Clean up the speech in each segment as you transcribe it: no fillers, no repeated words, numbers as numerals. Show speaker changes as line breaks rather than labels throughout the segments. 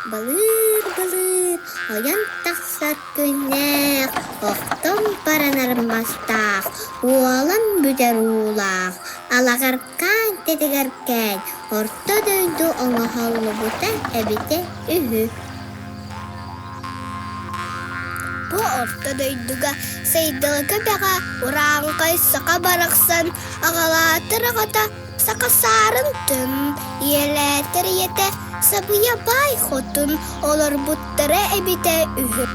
Былыыр-былыыр ойон тахсар күннээх, охтон баранар мастаах, уолан бүтэр уулаах, алаҕаркаан тэтигэркээн орто дойду оҥоһуллубута эбитэ үһү. Бу орто дойдуга Сайдылыка бэҕэ урааҥхай саха барахсан аҕалаатар аҕата Саха саарын тын, ийэлээтэр ийэтэ Сабыйа баай хотун олорбуттара эбитэ үһү.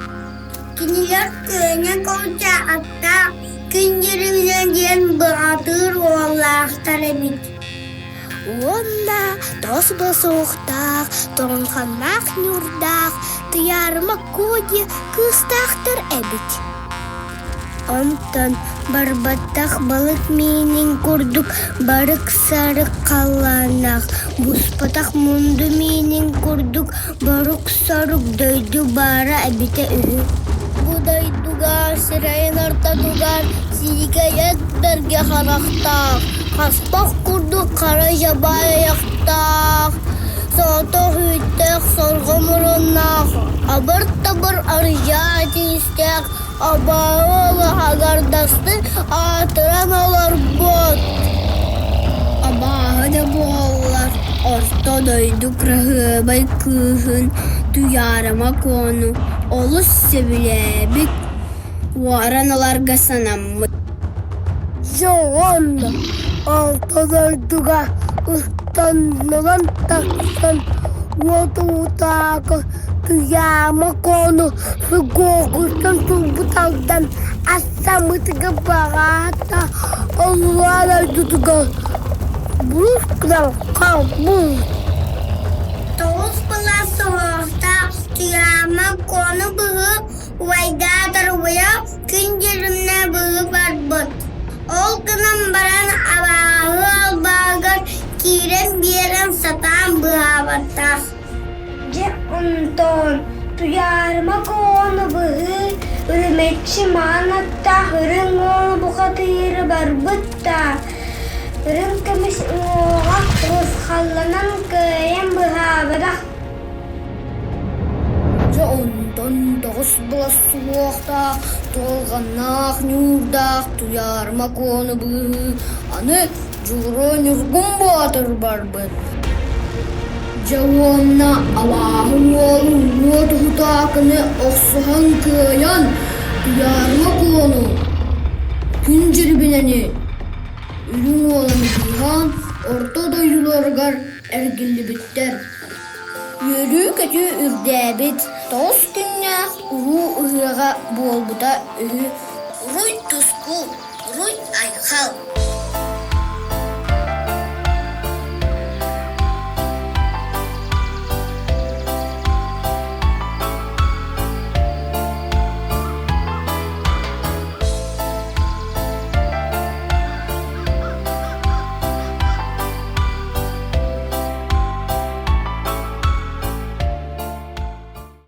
Кинилэр күөнэ кулча аттаах күн дьирибинэ диэн быҕатыыр уоллаахтар эбит.
Уонна тос босуохтаах, тоҥханнаах ньуурдаах, Туйаарыма Куо диэн кыыстаахтар эбит.
Онтон барбатах балык миинин курдук барык-сарык халлааннаах, буспатах мунду миинин курдук борук-сорук дойду баара эбитэ үһү. Бу дойдуга сирэйин ортотугар сиикэй эт бэргэ харахтаах, хаспах курдук хара дьабаай айахтаах, соҕотох үүттээх сорҕо муруннаах, абыр-табыр арыйаа тиистээх Абааһы алаһагардастыы аатыран олорбут. Абааһы да буоллар, орто дойду кыраһыабай кыыһын Туйаарыма Куону олус сөбүлээбит, уоран ыларга санаммыт.
Дьэ уонна орто дойдуга ыстаннаран тахсан уот уутааҕы Туйаама Куону Сыгоогуттан турбут алдан астаммытыгар баҕаата оллоон дойдутугар булус гынан хаалбыт.
Тоҕус былаас соһуохтаах Туйаама Куону быһыы убайдаа доруобуйа күн дьиримнэ быһыы барбыт. Ол гынан баран абааһы албааһыгар киирэн биэрэн сатаан быыһаабатах.
Дьэ онтон Туйаарыма Куону быһыы үрүмэччи маҥан аттаах үрүҥ уолу бухатыыры барбыт да, үрүҥ көмүс уҥуоҕа урусхалланан кыайан быһаабатах.
Дьэ онтон тоҕус былас суһуохтаах, туолҕаннаах ньуурдаах Туйаарыма Куону быыһыы аны Дьулуруо Ньургун Боотур барбыт. Дьэ уонна абааһы уолун уот уһутаакыны охсуһан кыайан Туйаарыма Куону, Күн Дьирибинэни, Үрүҥ Уоланы быыһаан орто дойдуларыгар эргиллибиттэр.
Үөрүү-көтүү үрдээбит, тоҕус күннээх уруу ыһыаҕа буолбута үһү. Уруй-туску, уруй-айхал!